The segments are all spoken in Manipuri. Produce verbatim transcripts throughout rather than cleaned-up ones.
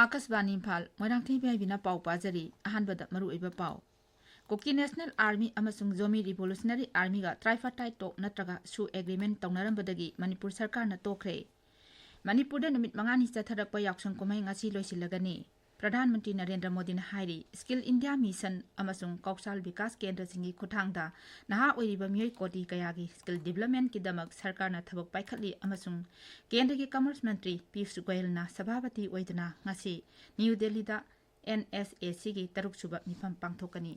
ꯑꯥꯀꯥꯁꯕꯥꯅꯤ ꯏꯝꯐꯥꯜ, ꯃꯣꯏꯔꯥꯡꯊꯦꯝ ꯏꯕꯦꯝꯍꯥꯏꯕꯤꯅ ꯄꯥꯎ ꯄꯥꯖꯔꯤ꯫ ꯑꯍꯥꯟꯕꯗ ꯃꯔꯨꯑꯣꯏꯕ ꯄꯥꯎ꯫ ꯀꯨꯀꯤ ꯅꯦꯁꯅꯦꯜ ꯑꯥꯔꯃꯤ ꯑꯃꯁꯨꯡ ꯖꯣꯃꯤ ꯔꯤꯚꯣꯂꯨꯁꯅꯔꯤ ꯑꯥꯔꯃꯤꯒ tripartite talk ꯅꯠꯇ꯭ꯔꯒ ꯁꯨ ꯑꯦꯒ꯭ꯔꯤꯃꯦꯟ ꯇꯧꯅꯔꯝꯕꯗꯒꯤ ꯃꯅꯤꯄꯨꯔ ꯁꯔꯀꯥꯔꯅ ꯇꯣꯛꯈ꯭ꯔꯦ꯫ ꯃꯅꯤꯄꯨꯔꯗ ꯅꯨꯃꯤꯠ ꯃꯉꯥꯅꯤ ꯆꯠꯊꯔꯛꯄ ꯌꯥꯎꯁꯪ ꯀꯨꯝꯍꯩ ꯉꯁꯤ ꯂꯣꯏꯁꯤꯜꯂꯒꯅꯤ꯫ ꯄ꯭ꯔꯙꯥꯟ ꯃꯟꯇ꯭ꯔꯤ ꯅꯔꯦꯟꯗ꯭ꯔ ꯃꯣꯗꯤꯅ ꯍꯥꯏꯔꯤ, ꯁ꯭ꯀꯤꯜ ꯏꯟꯗꯤꯌꯥ ꯃꯤꯁꯟ ꯑꯃꯁꯨꯡ ꯀꯧꯁꯥꯜ ꯕꯤꯀꯥꯁ ꯀꯦꯟꯗ꯭ꯔꯁꯤꯡꯒꯤ ꯈꯨꯠꯊꯥꯡꯗ ꯅꯍꯥ ꯑꯣꯏꯔꯤꯕ ꯃꯤꯑꯣꯏ ꯀꯣꯇꯤ ꯀꯌꯥꯒꯤ ꯁ꯭ꯀꯤꯜ ꯗꯤꯕ꯭ꯂꯞꯃꯦꯟꯠꯀꯤꯗꯃꯛ ꯁꯔꯀꯥꯔꯅ ꯊꯕꯛ ꯄꯥꯏꯈꯠꯂꯤ ꯑꯃꯁꯨꯡ ꯀꯦꯟꯗ꯭ꯔꯒꯤ ꯀꯃꯔꯁ ꯃꯟꯇ꯭ꯔꯤ ꯄꯤꯌꯨꯁ ꯒꯣꯌꯜꯅ ꯁꯚꯥꯄꯇꯤ ꯑꯣꯏꯗꯨꯅ ꯉꯁꯤ ꯅ꯭ꯌꯨ ꯗꯦꯜꯂꯤꯗ ꯑꯦꯟ ꯑꯦꯁ ꯑꯦ ꯁꯤꯒꯤ ꯇꯔꯨꯛꯁꯨꯕ ꯃꯤꯐꯝ ꯄꯥꯡꯊꯣꯛꯀꯅꯤ꯫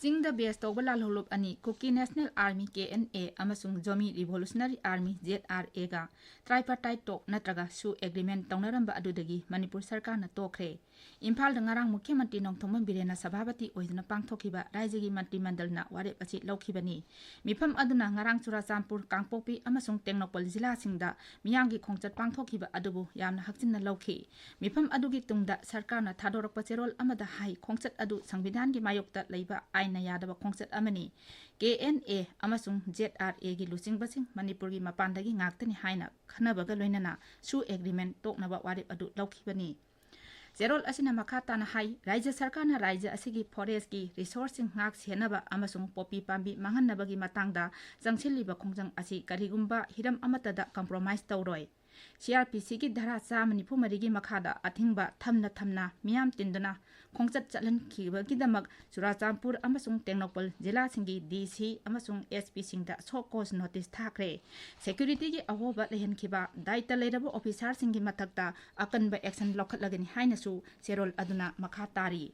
ꯆꯤꯡꯗ ꯕꯦꯁ ꯇꯧꯕ ꯂꯥꯜꯍꯧꯂꯨꯞ ꯑꯅꯤ, Kuki national army, K N A, ꯑꯃꯁꯨꯡ Zomi revolutionary army, Z R ꯑꯦꯒ tripartite talk ꯅꯠꯇ꯭ꯔꯒ ꯁꯨ ꯑꯦꯒ꯭ꯔꯤꯃꯦꯟ ꯇꯧꯅꯔꯝꯕ ꯑꯗꯨꯗꯒꯤ ꯃꯅꯤꯄꯨꯔ ꯁꯔꯀꯥꯔꯅ ꯇꯣꯛꯈ꯭ꯔꯦ꯫ ꯏꯝꯐꯥꯜꯗ ꯉꯔꯥꯡ ꯃꯨꯈ꯭ꯌ ꯃꯟꯇ꯭ꯔꯤ ꯅꯣꯡꯊꯣꯝꯕꯝ ꯕꯤꯔꯦꯟꯅ ꯁꯚꯥꯄꯇꯤ ꯑꯣꯏꯗꯨꯅ ꯄꯥꯡꯊꯣꯛꯈꯤꯕ ꯔꯥꯏꯖ꯭ꯌꯒꯤ ꯃꯟꯇ꯭ꯔꯤ ꯃꯟꯗꯜꯅ ꯋꯥꯔꯦꯞ ꯑꯁꯤ ꯂꯧꯈꯤꯕꯅꯤ꯫ ꯃꯤꯐꯝ ꯑꯗꯨꯅ ꯉꯔꯥꯡ ꯆꯨꯔꯥꯆꯥꯟꯄꯨꯔ, ꯀꯥꯡꯄꯣꯛꯄꯤ ꯑꯃꯁꯨꯡ ꯇꯦꯡꯅꯧꯄꯜ ꯖꯤꯂꯥꯁꯤꯡꯗ ꯃꯤꯌꯥꯝꯒꯤ ꯈꯣꯡꯆꯠ ꯄꯥꯡꯊꯣꯛꯈꯤꯕ ꯑꯗꯨꯕꯨ ꯌꯥꯝꯅ ꯍꯛꯆꯤꯟꯅ ꯂꯧꯈꯤ꯫ ꯃꯤꯐꯝ ꯑꯗꯨꯒꯤ ꯇꯨꯡꯗ ꯁꯔꯀꯥꯔꯅ ꯊꯥꯗꯣꯔꯛꯄ ꯆꯦꯔꯣꯜ ꯑꯃꯗ ꯍꯥꯏ, ꯈꯣꯡꯆꯠ ꯑꯗꯨ ꯁꯪꯕꯤꯙꯥꯟꯒꯤ ꯃꯥꯌꯣꯛꯇ ꯂꯩꯕ ꯑꯥꯏꯟꯅ ꯌꯥꯗꯕ ꯈꯣꯡꯆꯠ ꯑꯃꯅꯤ꯫ ꯀꯦ ꯑꯦꯟ ꯑꯦ ꯑꯃꯁꯨꯡ ꯖꯦꯗ ꯑꯥꯔ ꯑꯦꯒꯤ ꯂꯨꯆꯤꯡꯕꯁꯤꯡ ꯃꯅꯤꯄꯨꯔꯒꯤ ꯃꯄꯥꯟꯗꯒꯤ ꯉꯥꯛꯇꯅꯤ ꯍꯥꯏꯅ ꯈꯟꯅꯕꯒ ꯂꯣꯏꯅꯅ ꯁꯨ ꯑꯦꯒ꯭ꯔꯤꯃꯦꯟ ꯇꯣꯛꯅꯕ ꯋꯥꯔꯦꯞ ꯑꯗꯨ ꯂꯧꯈꯤꯕꯅꯤ꯫ ꯆꯦꯔꯣꯜ ꯑꯁꯤꯅ ꯃꯈꯥ ꯇꯥꯅ ꯍꯥꯏ, ꯔꯥꯏꯖ꯭ꯌ ꯁꯔꯀꯥꯔꯅ ꯔꯥꯏꯖ꯭ꯌ ꯑꯁꯤꯒꯤ ꯐꯣꯔꯦꯁ꯭ꯠꯀꯤ ꯔꯤꯁꯣꯔꯁꯁꯤꯡ ꯉꯥꯛ ꯁꯦꯟꯅꯕ ꯑꯃꯁꯨꯡ ꯄꯣꯄꯤ ꯄꯥꯝꯕꯤ ꯃꯥꯡꯍꯟꯅꯕꯒꯤ ꯃꯇꯥꯡꯗ ꯆꯪꯁꯤꯜꯂꯤꯕ ꯈꯣꯡꯖꯪ ꯑꯁꯤ ꯀꯔꯤꯒꯨꯝꯕ ꯍꯤꯔꯝ ꯑꯃꯠꯇꯗ ꯀꯝꯄ꯭ꯔꯣꯃꯥꯏꯖ ꯇꯧꯔꯣꯏ꯫ ꯁꯤ ꯑꯥꯔ ꯄꯤ ꯁꯤꯒꯤ ꯙꯥꯔꯥ ꯆꯥꯝꯃ ꯅꯤꯐꯨ ꯃꯔꯤꯒꯤ ꯃꯈꯥꯗ ꯑꯊꯤꯡꯕ ꯊꯝꯅ ꯊꯝꯅ ꯃꯤꯌꯥꯝ ꯇꯤꯟꯗꯨꯅ ꯈꯣꯡꯆꯠ ꯆꯠꯍꯟꯈꯤꯕꯒꯤꯗꯃꯛ ꯆꯨꯔꯥꯆꯥꯟꯄꯨꯔ ꯑꯃꯁꯨꯡ ꯇꯦꯡꯅꯧꯄꯜ ꯖꯤꯂꯥꯁꯤꯡꯒꯤ ꯗꯤ ꯁꯤ ꯑꯃꯁꯨꯡ ꯑꯦꯁ ꯄꯤꯁꯤꯡꯗ ꯁꯣ ꯀꯣꯖ ꯅꯣꯇꯤꯁ ꯊꯥꯈ꯭ꯔꯦ꯫ ꯁꯦꯀ꯭ꯌꯨꯔꯤꯇꯤꯒꯤ ꯑꯍꯣꯕ ꯂꯩꯍꯟꯈꯤꯕ, ꯗꯥꯏꯇ ꯂꯩꯔꯕ ꯑꯣꯐꯤꯁꯥꯔꯁꯤꯡꯒꯤ ꯃꯊꯛꯇ ꯑꯀꯟꯕ ꯑꯦꯛꯁꯟ ꯂꯧꯈꯠꯂꯒꯅꯤ ꯍꯥꯏꯅꯁꯨ ꯆꯦꯔꯣꯜ ꯑꯗꯨꯅ ꯃꯈꯥ ꯇꯥꯔꯤ꯫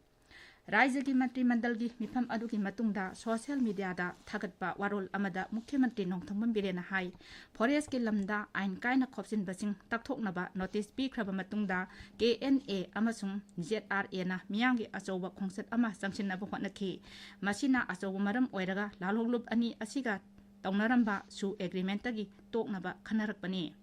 ꯔꯥꯏꯖ꯭ꯌꯒꯤ ꯃꯟꯇ꯭ꯔꯤ ꯃꯟꯗꯜꯒꯤ ꯃꯤꯐꯝ ꯑꯗꯨꯒꯤ ꯃꯇꯨꯡꯗ ꯁꯣꯁꯤꯌꯦꯜ ꯃꯤꯗꯤꯌꯥꯗ ꯊꯥꯒꯠꯄ ꯋꯥꯔꯣꯜ ꯑꯃꯗ ꯃꯨꯈ꯭ꯌ ꯃꯟꯇ꯭ꯔꯤ ꯅꯣꯡꯊꯣꯝꯕꯝ ꯕꯤꯔꯦꯟꯅ ꯍꯥꯏ, ꯐꯣꯔꯦꯁ꯭ꯠꯀꯤ ꯂꯝꯗ ꯑꯥꯏꯟ ꯀꯥꯏꯅ ꯈꯣꯞꯆꯤꯟꯕꯁꯤꯡ ꯇꯛꯊꯣꯛꯅꯕ ꯅꯣꯇꯤꯁ ꯄꯤꯈ꯭ꯔꯕ ꯃꯇꯨꯡꯗ ꯀꯦ ꯑꯦꯟ ꯑꯦ ꯑꯃꯁꯨꯡ ꯖꯦꯗ ꯑꯥꯔ ꯑꯦꯅ ꯃꯤꯌꯥꯝꯒꯤ ꯑꯆꯧꯕ ꯈꯣꯡꯆꯠ ꯑꯃ ꯆꯪꯁꯤꯟꯅꯕ ꯍꯣꯠꯅꯈꯤ꯫ ꯃꯁꯤꯅ ꯑꯆꯧꯕ ꯃꯔꯝ ꯑꯣꯏꯔꯒ ꯂꯥꯜꯍꯧꯂꯨꯞ ꯑꯅꯤ ꯑꯁꯤꯒ ꯇꯧꯅꯔꯝꯕ ꯁꯨ ꯑꯦꯒ꯭ꯔꯤꯃꯦꯟꯇꯒꯤ ꯇꯣꯛꯅꯕ ꯈꯟꯅꯔꯛꯄꯅꯤ꯫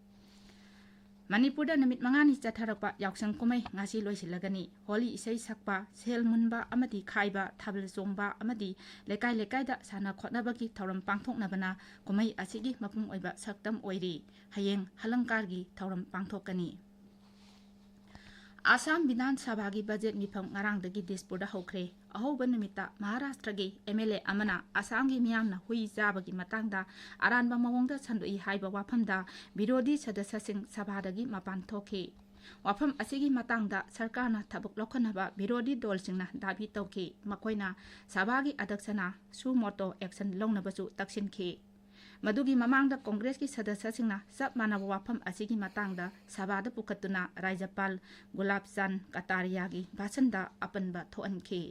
ꯃꯅꯤꯄꯨꯔꯗ ꯅꯨꯃꯤꯠ ꯃꯉꯥꯅꯤ ꯆꯠꯊꯔꯛꯄ ꯌꯥꯎꯁꯪ ꯀꯨꯝꯍꯩ ꯉꯁꯤ ꯂꯣꯏꯁꯤꯜꯂꯒꯅꯤ꯫ ꯍꯣꯂꯤ ꯏꯁꯩ ꯁꯛꯄ, ꯁꯦꯜ ꯃꯨꯟꯕ ꯑꯃꯗꯤ ꯈꯥꯏꯕ, ꯊꯥꯕꯜ ꯆꯣꯡꯕ ꯑꯃꯗꯤ ꯂꯩꯀꯥꯏ ꯂꯩꯀꯥꯏꯗ ꯁꯥꯟꯅ ꯈꯣꯠꯅꯕꯒꯤ ꯊꯧꯔꯝ ꯄꯥꯡꯊꯣꯛꯅꯕꯅ ꯀꯨꯝꯍꯩ ꯑꯁꯤꯒꯤ ꯃꯄꯨꯡ ꯑꯣꯏꯕ ꯁꯛꯇꯝ ꯑꯣꯏꯔꯤ꯫ ꯍꯌꯦꯡ ꯍꯂꯪꯀꯥꯔꯒꯤ ꯊꯧꯔꯝ ꯄꯥꯡꯊꯣꯛꯀꯅꯤ꯫ ꯑꯁꯥꯝ ꯕꯤꯙꯥꯟ ꯁꯚꯥꯒꯤ ꯕꯖꯦꯠ ꯃꯤꯐꯝ ꯉꯔꯥꯡꯗꯒꯤ ꯗꯤꯁꯄꯨꯔꯗ ꯍꯧꯈ꯭ꯔꯦ꯫ ꯑꯍꯧꯕ ꯅꯨꯃꯤꯠꯇ ꯃꯍꯥꯔꯥꯁꯇ꯭ꯔꯒꯤ ꯑꯦꯝ ꯑꯦꯜ ꯑꯦ ꯑꯃꯅ ꯑꯁꯥꯝꯒꯤ ꯃꯤꯌꯥꯝꯅ ꯍꯨꯏ ꯆꯥꯕꯒꯤ ꯃꯇꯥꯡꯗ ꯑꯔꯥꯟꯕ ꯃꯑꯣꯡꯗ ꯁꯟꯗꯣꯛꯏ ꯍꯥꯏꯕ ꯋꯥꯐꯝꯗ ꯕꯤꯔꯣꯙꯤ ꯁꯗꯁ꯭ꯌꯁꯤꯡ ꯁꯚꯥꯗꯒꯤ ꯃꯄꯥꯟ ꯊꯣꯛꯈꯤ꯫ ꯋꯥꯐꯝ ꯑꯁꯤꯒꯤ ꯃꯇꯥꯡꯗ ꯁꯔꯀꯥꯔꯅ ꯊꯕꯛ ꯂꯧꯈꯠꯅꯕ ꯕꯤꯔꯣꯙꯤ ꯗꯣꯜꯁꯤꯡꯅ ꯗꯥꯕꯤ ꯇꯧꯈꯤ꯫ ꯃꯈꯣꯏꯅ ꯁꯚꯥꯒꯤ ꯑꯗꯛꯁꯅ suo motu action ꯂꯧꯅꯕꯁꯨ ꯇꯛꯁꯤꯟꯈꯤ꯫ ꯃꯗꯨꯒꯤ ꯃꯃꯥꯡꯗ ꯀꯣꯡꯒ꯭ꯔꯦꯁꯀꯤ ꯁꯗꯁ꯭ꯌꯁꯤꯡꯅ ꯆꯞ ꯃꯥꯟꯅꯕ ꯋꯥꯐꯝ ꯑꯁꯤꯒꯤ ꯃꯇꯥꯡꯗ ꯁꯚꯥꯗ ꯄꯨꯈꯠꯇꯨꯅ ꯔꯥꯖ꯭ꯌꯄꯥꯜ ꯒꯨꯂꯥꯕ ꯆꯥꯟꯗ ꯀꯇꯥꯔꯤꯌꯥꯒꯤ ꯚꯥꯁꯟꯗ ꯑꯄꯟꯕ ꯊꯣꯛꯍꯟꯈꯤ꯫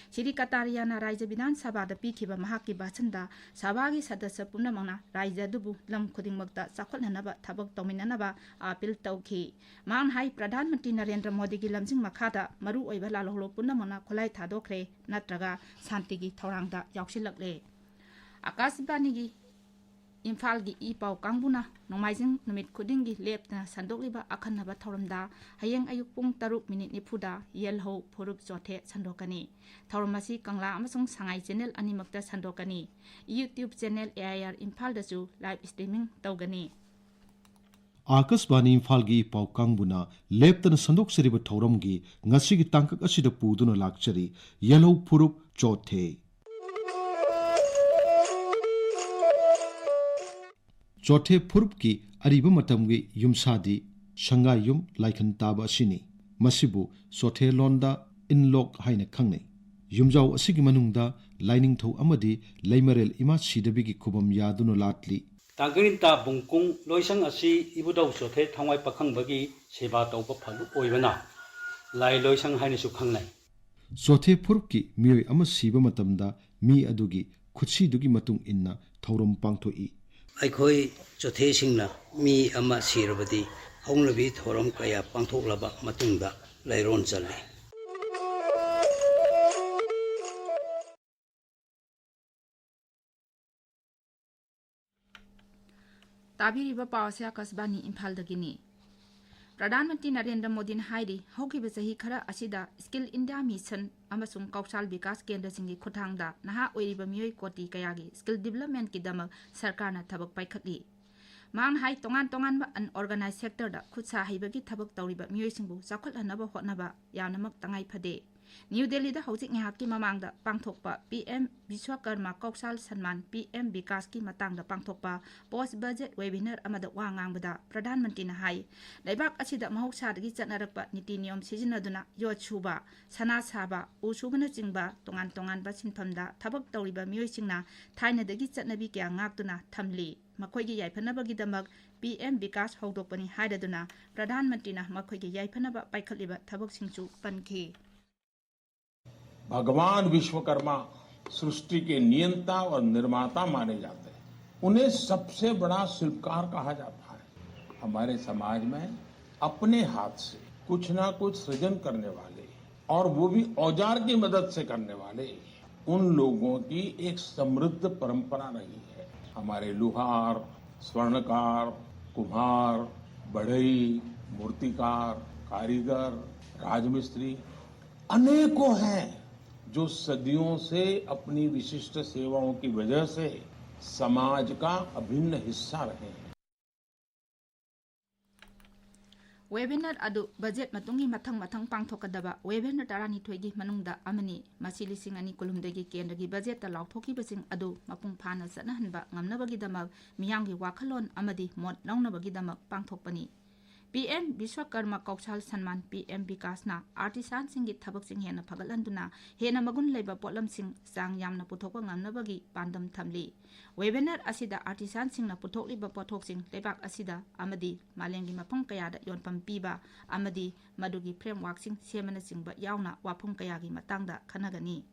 ꯁ꯭ꯔꯤ ꯀꯇꯥꯔꯤꯌꯥꯅ ꯔꯥꯖ꯭ꯌ ꯕꯤꯙꯥꯟ ꯁꯚꯥꯗ ꯄꯤꯈꯤꯕ ꯃꯍꯥꯛꯀꯤ ꯚꯥꯁꯟꯗ ꯁꯚꯥꯒꯤ ꯁꯗꯁ꯭ꯌ ꯄꯨꯝꯅꯃꯛꯅ ꯔꯥꯖ꯭ꯌ ꯑꯗꯨꯕꯨ ꯂꯝ ꯈꯨꯗꯤꯡꯃꯛꯇ ꯆꯥꯎꯈꯠꯅꯅꯕ ꯊꯕꯛ ꯇꯧꯃꯤꯟꯅꯅꯕ ꯑꯥꯄꯤꯜ ꯇꯧꯈꯤ꯫ ꯃꯍꯥꯛꯅ ꯍꯥꯏ, ꯄ꯭ꯔꯙꯥꯟ ꯃꯟꯇ꯭ꯔꯤ ꯅꯔꯦꯟꯗ꯭ꯔ ꯃꯣꯗꯤꯒꯤ ꯂꯝꯖꯤꯡ ꯃꯈꯥꯗ ꯃꯔꯨꯑꯣꯏꯕ ꯂꯥꯜꯍꯧꯂꯨꯞ ꯄꯨꯝꯅꯃꯛꯅ ꯈꯨꯠꯂꯥꯏ ꯊꯥꯗꯣꯛꯈ꯭ꯔꯦ ꯅꯠꯇ꯭ꯔꯒ ꯁꯥꯟꯇꯤꯒꯤ ꯊꯧꯔꯥꯡꯗ ꯌꯥꯎꯁꯤꯜꯂꯛꯂꯦ꯫ ꯑꯀꯥꯁꯕꯥꯅꯤꯒꯤ ꯏꯝꯐꯥꯜꯒꯤ ꯏ ꯄꯥꯎ ꯀꯥꯡꯕꯨꯅ ꯅꯣꯡꯃꯥꯏꯖꯤꯡ ꯅꯨꯃꯤꯠ ꯈꯨꯗꯤꯡꯒꯤ ꯂꯦꯞꯇꯅ ꯁꯟꯗꯣꯛꯂꯤꯕ ꯑꯈꯟꯅꯕ ꯊꯧꯔꯝꯗ ꯍꯌꯦꯡ ꯑꯌꯨꯛ ꯄꯨꯡ ꯇꯔꯨꯛ ꯃꯤꯅꯤꯠ ꯅꯤꯐꯨꯗ ꯌꯦꯜꯍꯧ ꯐꯨꯔꯨꯞ ꯆꯣꯊꯦ ꯁꯟꯗꯣꯛꯀꯅꯤ꯫ ꯊꯧꯔꯝ ꯑꯁꯤ ꯀꯪꯂꯥ ꯑꯃꯁꯨꯡ ꯁꯉꯥꯏ ꯆꯦꯅꯦꯜ ꯑꯅꯤꯃꯛꯇ ꯁꯟꯗꯣꯛꯀꯅꯤ꯫ YouTube channel A I R ꯏꯝꯐꯥꯜꯗꯁꯨ ꯂꯥꯏꯚ ꯁ꯭ꯇ꯭ꯔꯤꯃꯤꯡ ꯇꯧꯒꯅꯤ꯫ ꯑꯥꯀꯥꯁꯕꯥꯅꯤ ꯏꯝꯐꯥꯜꯒꯤ ꯄꯥꯎ ꯀꯥꯡꯕꯨꯅ ꯂꯦꯞꯇꯅ ꯁꯟꯗꯣꯛꯆꯔꯤꯕ ꯊꯧꯔꯝꯒꯤ ꯉꯁꯤꯒꯤ ꯇꯥꯡꯀꯛ ꯑꯁꯤꯗ ꯄꯨꯗꯨꯅ ꯂꯥꯛꯆꯔꯤ ꯌꯦꯜꯍꯧ ꯐꯨꯔꯨꯞ ꯆꯣꯊꯦ꯫ ꯆꯣꯊꯦ ꯐꯨꯔꯨꯞꯀꯤ ꯑꯔꯤꯕ ꯃꯇꯝꯒꯤ ꯌꯨꯝꯁꯥꯗꯤ ꯁꯪꯒꯥꯏꯌꯨꯝ ꯂꯥꯏꯈꯟ ꯇꯥꯕ ꯑꯁꯤꯅꯤ꯫ ꯃꯁꯤꯕꯨ ꯆꯣꯊꯦ ꯂꯣꯟꯗ ꯏꯟꯂꯣꯛ ꯍꯥꯏꯅ ꯈꯪꯅꯩ꯫ ꯌꯨꯝꯖꯥꯎ ꯑꯁꯤꯒꯤ ꯃꯅꯨꯡꯗ ꯂꯥꯏꯅꯤꯡꯊꯧ ꯑꯃꯗꯤ ꯂꯩꯃꯔꯦꯜ ꯏꯃꯥ ꯁꯤꯗꯕꯤꯒꯤ ꯈꯨꯕꯝ ꯌꯥꯗꯨꯅ ꯂꯥꯠꯂꯤ꯫ ꯇꯥꯡꯒ꯭ꯔꯤꯟꯇꯥ ꯕꯨꯡꯀꯨꯡ ꯂꯣꯏꯁꯪ ꯑꯁꯤ ꯏꯕꯨꯙꯧ ꯆꯣꯊꯦ ꯊꯋꯥꯏ ꯄꯥꯈꯪꯕꯒꯤ ꯁꯦꯕꯥ ꯇꯧꯕ ꯐꯂꯨꯞ ꯑꯣꯏꯕꯅ ꯂꯥꯏ ꯂꯣꯏꯁꯪ ꯍꯥꯏꯅꯁꯨ ꯈꯪꯅꯩ꯫ ꯆꯣꯊꯦ ꯐꯨꯔꯨꯞꯀꯤ ꯃꯤꯑꯣꯏ ꯑꯃ ꯁꯤꯕ ꯃꯇꯝꯗ ꯃꯤ ꯑꯗꯨꯒꯤ ꯈꯨꯠꯁꯤꯗꯨꯒꯤ ꯃꯇꯨꯡ ꯏꯟꯅ ꯊꯧꯔꯝ ꯄꯥꯡꯊꯣꯛꯏ꯫ ꯑꯩꯈꯣꯏ ꯆꯣꯊꯦꯁꯤꯡꯅ ꯃꯤ ꯑꯃ ꯁꯤꯔꯕꯗꯤ ꯍꯧꯅꯕꯤ ꯊꯧꯔꯝ ꯀꯌꯥ ꯄꯥꯡꯊꯣꯛꯂꯕ ꯃꯇꯨꯡꯗ ꯂꯥꯏꯔꯣꯟ ꯆꯜꯂꯤ꯫ ꯇꯥꯕꯤꯔꯤꯕ ꯄꯥꯎ ꯑꯁꯤ ꯑꯥꯀꯥꯁꯕꯥꯅꯤ ꯏꯝꯐꯥꯜꯗꯒꯤꯅꯤ꯫ ꯄ꯭ꯔꯙꯥꯟ ꯃꯟꯇ꯭ꯔꯤ ꯅꯔꯦꯟꯗ꯭ꯔ ꯃꯣꯗꯤꯅ ꯍꯥꯏꯔꯤ, ꯍꯧꯈꯤꯕ ꯆꯍꯤ ꯈꯔ ꯑꯁꯤꯗ ꯁ꯭ꯀꯤꯜ ꯏꯟꯗꯤꯌꯥ ꯃꯤꯁꯟ ꯑꯃꯁꯨꯡ ꯀꯧꯁꯥꯜ ꯕꯤꯀꯥꯁ ꯀꯦꯟꯗ꯭ꯔꯁꯤꯡꯒꯤ ꯈꯨꯠꯊꯥꯡꯗ ꯅꯍꯥ ꯑꯣꯏꯔꯤꯕ ꯃꯤꯑꯣꯏ ꯀꯣꯇꯤ ꯀꯌꯥꯒꯤ ꯁ꯭ꯀꯤꯜ ꯗꯤꯕꯂꯞꯃꯦꯟꯠꯀꯤꯗꯃꯛ ꯁꯔꯀꯥꯔꯅ ꯊꯕꯛ ꯄꯥꯏꯈꯠꯂꯤ꯫ ꯃꯍꯥꯛꯅ ꯍꯥꯏ, ꯇꯣꯉꯥꯟ ꯇꯣꯉꯥꯟꯕ ꯑꯟꯑꯣꯔꯒꯅꯥꯏꯖ ꯁꯦꯛꯇꯔꯗ ꯈꯨꯠ ꯁꯥ ꯍꯩꯕꯒꯤ ꯊꯕꯛ ꯇꯧꯔꯤꯕ ꯃꯤꯑꯣꯏꯁꯤꯡꯕꯨ ꯆꯥꯎꯈꯠꯍꯟꯅꯕ ꯍꯣꯠꯅꯕ ꯌꯥꯝꯅꯃꯛ ꯇꯉꯥꯏ ꯐꯗꯦ꯫ ꯅ꯭ꯌꯨ ꯗꯦꯜꯂꯤꯗ ꯍꯧꯖꯤꯛ ꯉꯥꯏꯍꯥꯛꯀꯤ ꯃꯃꯥꯡꯗ ꯄꯥꯡꯊꯣꯛꯄ ꯄꯤ ꯑꯦꯝ ꯕꯤꯁ꯭ꯋꯀꯔꯃ ꯀꯧꯁꯥꯜ ꯁꯟꯃꯥꯟ, ꯄꯤ ꯑꯦꯝ ꯕꯤꯀꯥꯁꯀꯤ ꯃꯇꯥꯡꯗ ꯄꯥꯡꯊꯣꯛꯄ ꯄꯣꯁ꯭ꯠ ꯕꯖꯦꯠ ꯋꯦꯕꯤꯅꯥꯔ ꯑꯃꯗ ꯋꯥ ꯉꯥꯡꯕꯗ ꯄ꯭ꯔꯙꯥꯟ ꯃꯟꯇ꯭ꯔꯤꯅ ꯍꯥꯏ, ꯂꯩꯕꯥꯛ ꯑꯁꯤꯗ ꯃꯍꯧꯁꯥꯗꯒꯤ ꯆꯠꯅꯔꯛꯄ ꯅꯤꯇꯤ ꯅꯤꯌꯣꯝ ꯁꯤꯖꯤꯟꯅꯗꯨꯅ ꯌꯣꯠ ꯁꯨꯕ, ꯁꯅꯥ ꯁꯥꯕ, ꯎ ꯁꯨꯕꯅꯆꯤꯡꯕ ꯇꯣꯉꯥꯟ ꯇꯣꯉꯥꯟꯕ ꯁꯤꯟꯐꯝꯗ ꯊꯕꯛ ꯇꯧꯔꯤꯕ ꯃꯤꯑꯣꯏꯁꯤꯡꯅ ꯊꯥꯏꯅꯗꯒꯤ ꯆꯠꯅꯕꯤ ꯀꯌꯥ ꯉꯥꯛꯇꯨꯅ ꯊꯝꯂꯤ꯫ ꯃꯈꯣꯏꯒꯤ ꯌꯥꯏꯐꯅꯕꯒꯤꯗꯃꯛ ꯄꯤ ꯑꯦꯝ ꯕꯤꯀꯥꯁ ꯍꯧꯗꯣꯛꯄꯅꯤ ꯍꯥꯏꯔꯗꯨꯅ ꯄ꯭ꯔꯙꯥꯟ ꯃꯟꯇ꯭ꯔꯤꯅ ꯃꯈꯣꯏꯒꯤ ꯌꯥꯏꯐꯅꯕ ꯄꯥꯏꯈꯠꯂꯤꯕ ꯊꯕꯛꯁꯤꯡꯁꯨ ꯄꯟꯈꯤ꯫ भगवान विश्वकर्मा सृष्टि के नियंता और निर्माता माने जाते हैं। उन्हें सबसे बड़ा शिल्पकार कहा जाता है। हमारे समाज में अपने हाथ से कुछ ना कुछ सृजन करने वाले, और वो भी औजार की मदद से करने वाले, उन लोगों की एक समृद्ध परंपरा रही है। हमारे लुहार, स्वर्णकार, कुम्हार, बढ़ई, मूर्तिकार, कारीगर, राजमिस्त्री अनेकों हैं, जो सदियों से अपनी विशिष्ट सेवाओं की वजह से समाज का अभिन्न हिस्सा रहे हैं। ꯋꯦꯕꯤꯅꯥꯔ ꯑꯗꯨ ꯕꯖꯦꯠ ꯃꯇꯨꯡꯒꯤ ꯃꯊꯪ ꯃꯊꯪ ꯄꯥꯡꯊꯣꯛꯀꯗꯕ ꯋꯦꯕꯤꯅꯥꯔ ꯇꯔꯥꯅꯤꯊꯣꯏꯒꯤ ꯃꯅꯨꯡꯗ ꯑꯃꯅꯤ꯫ ꯃꯁꯤ ꯂꯤꯁꯤꯡ ꯑꯅꯤ ꯀꯨꯟꯍꯨꯝꯗꯣꯏꯒꯤ ꯀꯦꯟꯗ꯭ꯔꯒꯤ ꯕꯖꯦꯠꯇ ꯂꯥꯎꯊꯣꯛꯈꯤꯕꯁꯤꯡ ꯑꯗꯨ ꯃꯄꯨꯡ ꯐꯥꯅ ꯆꯠꯅꯍꯟꯕ ꯉꯝꯅꯕꯒꯤꯗꯃꯛ ꯃꯤꯌꯥꯝꯒꯤ ꯋꯥꯈꯜꯂꯣꯟ ꯑꯃꯗꯤ ꯃꯣꯠ ꯂꯧꯅꯕꯒꯤꯗꯃꯛ ꯄꯥꯡꯊꯣꯛꯄꯅꯤ꯫ ꯄꯤ ꯑꯦꯝ ꯕꯤꯁ꯭ꯋꯀꯔꯃ ꯀꯧꯁꯥꯜ ꯁꯟꯃꯥꯟ, ꯄꯤ ꯑꯦꯝ ꯕꯤꯀꯥꯁꯅ ꯑꯥꯔꯇꯤꯁꯥꯟꯁꯤꯡꯒꯤ ꯊꯕꯛꯁꯤꯡ ꯍꯦꯟꯅ ꯐꯒꯠꯍꯟꯗꯨꯅ ꯍꯦꯟꯅ ꯃꯒꯨꯟ ꯂꯩꯕ ꯄꯣꯠꯂꯝꯁꯤꯡ ꯆꯥꯡ ꯌꯥꯝꯅ ꯄꯨꯊꯣꯛꯄ ꯉꯝꯅꯕꯒꯤ ꯄꯥꯟꯗꯝ ꯊꯝꯂꯤ꯫ ꯋꯦꯕꯤꯅꯥꯔ ꯑꯁꯤꯗ ꯑꯥꯔꯇꯤꯁꯥꯟꯁꯤꯡꯅ ꯄꯨꯊꯣꯛꯂꯤꯕ ꯄꯣꯠꯊꯣꯛꯁꯤꯡ ꯂꯩꯕꯥꯛ ꯑꯁꯤꯗ ꯑꯃꯗꯤ ꯃꯥꯂꯦꯝꯒꯤ ꯃꯐꯝ ꯀꯌꯥꯗ ꯌꯣꯟꯐꯝ ꯄꯤꯕ ꯑꯃꯗꯤ ꯃꯗꯨꯒꯤ ꯐ꯭ꯔꯦꯝꯋꯥꯔꯛꯁꯤꯡ ꯁꯦꯝꯕꯅꯆꯤꯡꯕ ꯌꯥꯎꯅ ꯋꯥꯐꯝ ꯀꯌꯥꯒꯤ ꯃꯇꯥꯡꯗ ꯈꯟꯅꯒꯅꯤ꯫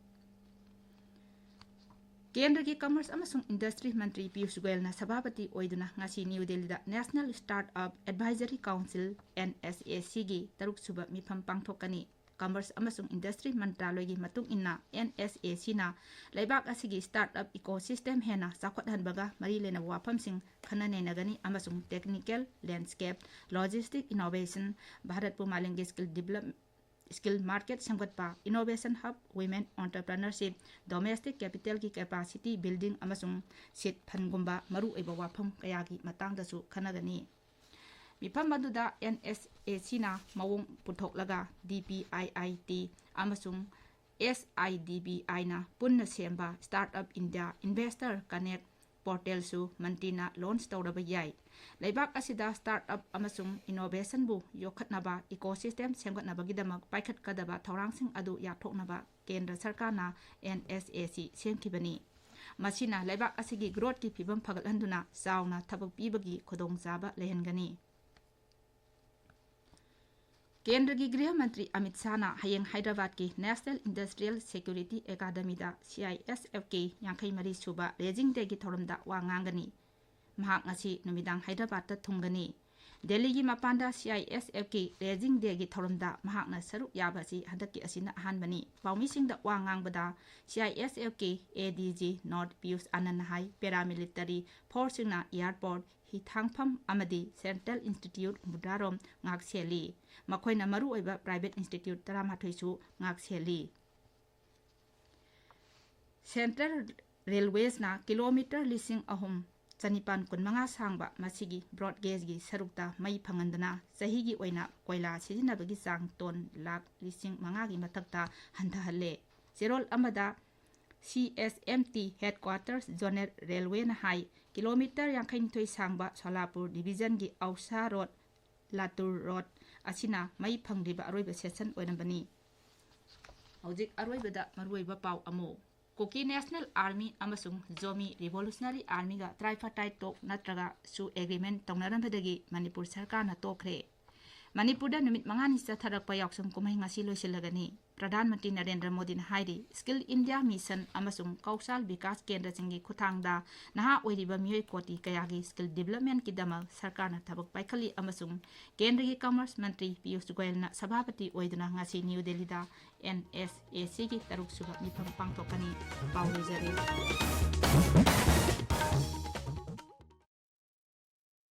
ꯀꯦꯟꯗ꯭ꯔꯒꯤ ꯀꯃꯔꯁ ꯑꯃꯁꯨꯡ ꯏꯟꯗꯁꯇ꯭ꯔꯤ ꯃꯟꯇ꯭ꯔꯤ ꯄꯤꯌꯨꯁ ꯒꯣꯌꯜꯅ ꯁꯚꯥꯄꯇꯤ ꯑꯣꯏꯗꯨꯅ ꯉꯁꯤ ꯅ꯭ꯌꯨ ꯗꯦꯜꯂꯤꯗ National Startup Advisory Council, N S A C ꯒꯤ ꯇꯔꯨꯛꯁꯨꯕ ꯃꯤꯐꯝ ꯄꯥꯡꯊꯣꯛꯀꯅꯤ꯫ ꯀꯃꯔꯁ ꯑꯃꯁꯨꯡ ꯏꯟꯗꯁꯇ꯭ꯔꯤ ꯃꯟꯇ꯭ꯔꯥꯂꯣꯏꯒꯤ ꯃꯇꯨꯡ ꯏꯟꯅ, ꯑꯦꯟ ꯑꯦꯁ ꯑꯦ ꯁꯤꯅ ꯂꯩꯕꯥꯛ ꯑꯁꯤꯒꯤ ꯁ꯭ꯇꯥꯔꯠ ꯑꯞ ꯏꯀꯣꯁꯤꯁꯇꯦꯝ ꯍꯦꯟꯅ ꯆꯥꯎꯈꯠꯍꯟꯕꯒ ꯃꯔꯤ ꯂꯩꯅꯕ ꯋꯥꯐꯝꯁꯤꯡ ꯈꯟꯅ ꯅꯩꯅꯒꯅꯤ ꯑꯃꯁꯨꯡ ꯇꯦꯛꯅꯤꯀꯦꯜ ꯂꯦꯟꯁꯀꯦꯞ, ꯂꯣꯖꯤꯁꯇꯤꯛ ꯏꯅꯣꯚꯦꯁꯟ, ꯚꯥꯔꯠꯄꯨ ꯃꯥꯂꯦꯝꯒꯤ ꯁ꯭ꯀꯤꯜ ꯗꯤꯕꯂꯞ ꯁ꯭ꯀꯤꯜ ꯃꯥꯔꯀꯦꯠ ꯁꯦꯝꯒꯠꯄ, innovation hub, women entrepreneurship, domestic ꯀꯦꯄꯤꯇꯦꯜꯒꯤ ꯀꯦꯄꯥꯁꯤꯇꯤ ꯕꯤꯜꯗꯤꯡ ꯑꯃꯁꯨꯡ ꯁꯤꯠ ꯐꯟꯒꯨꯝꯕ ꯃꯔꯨꯑꯣꯏꯕ ꯋꯥꯐꯝ ꯀꯌꯥꯒꯤ ꯃꯇꯥꯡꯗꯁꯨ ꯈꯟꯅꯒꯅꯤ꯫ ꯃꯤꯐꯝ ꯑꯗꯨꯗ ꯑꯦꯟ ꯑꯦꯁ ꯑꯦ ꯁꯤꯅ ꯃꯑꯣꯡ ꯄꯨꯊꯣꯛꯂꯒ ꯗꯤ ꯄꯤ ꯑꯥꯏ ꯑꯥꯏ ꯇꯤ ꯑꯃꯁꯨꯡ ꯑꯦꯁ ꯑꯥꯏ ꯗꯤ ꯕꯤ ꯑꯥꯏꯅ ꯄꯨꯟꯅ ꯁꯦꯝꯕ start up India investor connect ꯄꯣꯔꯇꯦꯜꯁꯨ ꯃꯟꯇ꯭ꯔꯤꯅ ꯂꯣꯟꯆ ꯇꯧꯔꯕ ꯌꯥꯏ꯫ ꯂꯩꯕꯥꯛ ꯑꯁꯤꯗ ꯁ꯭ꯇꯥꯔꯠ ꯑꯞ ꯑꯃꯁꯨꯡ ꯏꯅꯣꯚꯦꯁꯟꯕꯨ ꯌꯣꯛꯈꯠꯅꯕ ꯏꯀꯣꯁꯤꯁꯇꯦꯝ ꯁꯦꯝꯒꯠꯅꯕꯒꯤꯗꯃꯛ ꯄꯥꯏꯈꯠꯀꯗꯕ ꯊꯧꯔꯥꯡꯁꯤꯡ ꯑꯗꯨ ꯌꯥꯠꯊꯣꯛꯅꯕ ꯀꯦꯟꯗ꯭ꯔ ꯁꯔꯀꯥꯔꯅ ꯑꯦꯟ ꯑꯦꯁ ꯑꯦ ꯁꯤ ꯁꯦꯝꯈꯤꯕꯅꯤ꯫ ꯃꯁꯤꯅ ꯂꯩꯕꯥꯛ ꯑꯁꯤꯒꯤ ꯒ꯭ꯔꯣꯠꯀꯤ ꯐꯤꯕꯝ ꯐꯒꯠꯍꯟꯗꯨꯅ ꯆꯥꯎꯅ ꯊꯕꯛ ꯄꯤꯕꯒꯤ ꯈꯨꯗꯣꯡꯆꯥꯕ ꯂꯩꯍꯟꯒꯅꯤ꯫ ꯀꯦꯟꯗ꯭ꯔꯒꯤ ꯒ꯭ꯔꯤꯍ ꯃꯟꯇ꯭ꯔꯤ ꯑꯃꯤꯠ ꯁꯥꯍꯅ ꯍꯌꯦꯡ ꯍꯥꯏꯗ꯭ꯔꯕꯥꯗꯀꯤ ꯅꯦꯁꯅꯦꯜ ꯏꯟꯗꯁꯇ꯭ꯔꯤꯌꯦꯜ ꯁꯦꯀ꯭ꯌꯨꯔꯤꯇꯤ ꯑꯦꯀꯥꯗꯃꯤꯗ ꯁꯤ ꯑꯥꯏ ꯑꯦꯁ ꯑꯦꯐ ꯀꯦ ꯌꯥꯡꯈꯩ ꯃꯔꯤ ꯁꯨꯕ ꯔꯦꯖꯤꯡ ꯗꯦꯒꯤ ꯊꯧꯔꯝꯗ ꯋꯥ ꯉꯥꯡꯒꯅꯤ꯫ ꯃꯍꯥꯛ ꯉꯁꯤ ꯅꯨꯃꯤꯗꯥꯡ ꯍꯥꯏꯗ꯭ꯔꯕꯥꯗꯇ ꯊꯨꯡꯒꯅꯤ꯫ ꯗꯦꯜꯂꯤꯒꯤ ꯃꯄꯥꯟꯗ ꯁꯤ I S F K rising ꯗꯦꯒꯤ ꯊꯧꯔꯝꯗ ꯃꯍꯥꯛꯅ ꯁꯔꯨꯛ ꯌꯥꯕ ꯑꯁꯤ ꯍꯟꯗꯛꯀꯤ ꯑꯁꯤꯅ ꯑꯍꯥꯟꯕꯅꯤ꯫ ꯄꯥꯎꯃꯤꯁꯤꯡꯗ ꯋꯥ ꯉꯥꯡꯕꯗ C I S F K A D G north Piyush ꯑꯅꯟꯅ ꯍꯥꯏ, ꯄꯦꯔꯥꯃꯤꯂꯤꯇꯔꯤ ꯐꯣꯔꯁꯁꯤꯡꯅ ꯑꯦꯌꯥꯔꯄꯣꯔꯠ, ꯍꯤꯊꯥꯡꯐꯝ ꯑꯃꯗꯤ ꯁꯦꯟꯇ꯭ꯔꯦꯜ ꯏꯟꯁꯇꯤꯇ꯭ꯌꯨꯠ ꯃꯨꯗ꯭ꯔꯥꯔꯣꯝ ꯉꯥꯛꯁꯦꯜꯂꯤ꯫ ꯃꯈꯣꯏꯅ ꯃꯔꯨꯑꯣꯏꯕ ꯄ꯭ꯔꯥꯏꯚꯦꯠ ꯏꯟꯁꯇꯤꯇ꯭ꯌꯨꯠ ꯇꯔꯥꯃꯥꯊꯣꯏꯁꯨ ꯉꯥꯛꯁꯦꯜꯂꯤ꯫ ꯁꯦꯟꯇ꯭ꯔꯦꯜ ꯔꯦꯜꯋꯦꯁꯅ ꯀꯤꯂꯣꯃꯤꯇꯔ ꯂꯤꯁꯤꯡ ꯑꯍꯨꯝ ꯆꯅꯤꯄꯥꯟ ꯀꯨꯟꯃꯉꯥ ꯁꯥꯡꯕ ꯃꯁꯤꯒꯤ ꯕ꯭ꯔꯣꯗ ꯒꯦꯖꯒꯤ ꯁꯔꯨꯛꯇ ꯃꯩ ꯐꯪꯍꯟꯗꯨꯅ ꯆꯍꯤꯒꯤ ꯑꯣꯏꯅ ꯀꯣꯏꯂꯥ ꯁꯤꯖꯤꯟꯅꯕꯒꯤ ꯆꯥꯡ ꯇꯣꯟ ꯂꯥꯈ ꯂꯤꯁꯤꯡ ꯃꯉꯥꯒꯤ ꯃꯊꯛꯇ ꯍꯟꯊꯍꯜꯂꯦ꯫ ꯆꯦꯔꯣꯜ ꯑꯃꯗ C S M T headquarters zonal ꯔꯦꯜꯋꯦꯅ ꯍꯥꯏ, ꯀꯤꯂꯣꯃꯤꯇꯔ ꯌꯥꯡꯈꯩꯅꯤꯊꯣꯏ ꯁꯥꯡꯕ ꯁꯣꯂꯥꯄꯨꯔ ꯗꯤꯕꯤꯖꯟꯒꯤ ꯑꯧꯁꯥ ꯔꯣꯗ, ꯂꯥꯇꯨꯔ ꯔꯣꯗ ꯑꯁꯤꯅ ꯃꯩ ꯐꯪꯗ꯭ꯔꯤꯕ ꯑꯔꯣꯏꯕ ꯁꯦꯁꯟ ꯑꯣꯏꯔꯝꯕꯅꯤ꯫ ꯍꯧꯖꯤꯛ ꯑꯔꯣꯏꯕꯗ ꯃꯔꯨꯑꯣꯏꯕ ꯄꯥꯎ ꯑꯃꯨꯛ꯫ ꯀꯨꯀꯤ ꯅꯦꯁꯅꯦꯜ ꯑꯥꯔꯃꯤ ꯑꯃꯁꯨꯡ ꯖꯣꯃꯤ ꯔꯤꯚꯣꯂꯨꯁꯅꯔꯤ ꯑꯥꯔꯃꯤꯒ ꯇ꯭ꯔꯥꯏꯐꯥꯇꯥꯏꯠ ꯇꯣꯛ ꯅꯠꯇ꯭ꯔꯒꯁꯨ ꯑꯦꯒ꯭ꯔꯤꯃꯦꯟ ꯇꯧꯅꯔꯝꯕꯗꯒꯤ ꯃꯅꯤꯄꯨꯔ ꯁꯔꯀꯥꯔꯅ ꯇꯣꯛꯈ꯭ꯔꯦ꯫ ꯃꯅꯤꯄꯨꯔꯗ ꯅꯨꯃꯤꯠ ꯃꯉꯥꯅꯤ ꯆꯠꯊꯔꯛꯄ ꯌꯥꯎꯁꯪ ꯀꯨꯝꯍꯩ ꯉꯁꯤ ꯂꯣꯏꯁꯤꯜꯂꯒꯅꯤ꯫ ꯄ꯭ꯔꯙꯥꯟ ꯃꯟꯇ꯭ꯔꯤ ꯅꯔꯦꯟꯗ꯭ꯔ ꯃꯣꯗꯤꯅ ꯍꯥꯏꯔꯤ, ꯁ꯭ꯀꯤꯜ ꯏꯟꯗꯤꯌꯥ ꯃꯤꯁꯟ ꯑꯃꯁꯨꯡ ꯀꯧꯁꯥꯜ ꯕꯤꯀꯥꯁ ꯀꯦꯟꯗ꯭ꯔꯁꯤꯡꯒꯤ ꯈꯨꯠꯊꯥꯡꯗ ꯅꯍꯥ ꯑꯣꯏꯔꯤꯕ ꯃꯤꯑꯣꯏ ꯀꯣꯇꯤ ꯀꯌꯥꯒꯤ ꯁ꯭ꯀꯤꯜ ꯗꯤꯕꯂꯞꯃꯦꯟꯠꯀꯤꯗꯃꯛ ꯁꯔꯀꯥꯔꯅ ꯊꯕꯛ ꯄꯥꯏꯈꯠꯂꯤ ꯑꯃꯁꯨꯡ ꯀꯦꯟꯗ꯭ꯔꯒꯤ ꯀꯃꯔꯁ ꯃꯟꯇ꯭ꯔꯤ ꯄꯤꯌꯨꯁ ꯒꯣꯌꯜꯅ ꯁꯚꯥꯄꯇꯤ ꯑꯣꯏꯗꯨꯅ ꯉꯁꯤ ꯅ꯭ꯌꯨ ꯗꯦꯜꯂꯤꯗ ꯑꯦꯟ ꯑꯦꯁ ꯑꯦ ꯁꯤꯒꯤ ꯇꯔꯨꯛꯁꯨꯕ ꯃꯤꯐꯝ ꯄꯥꯡꯊꯣꯛꯀꯅꯤ꯫ ꯄꯥꯎ ꯂꯣꯏꯖꯔꯦ꯫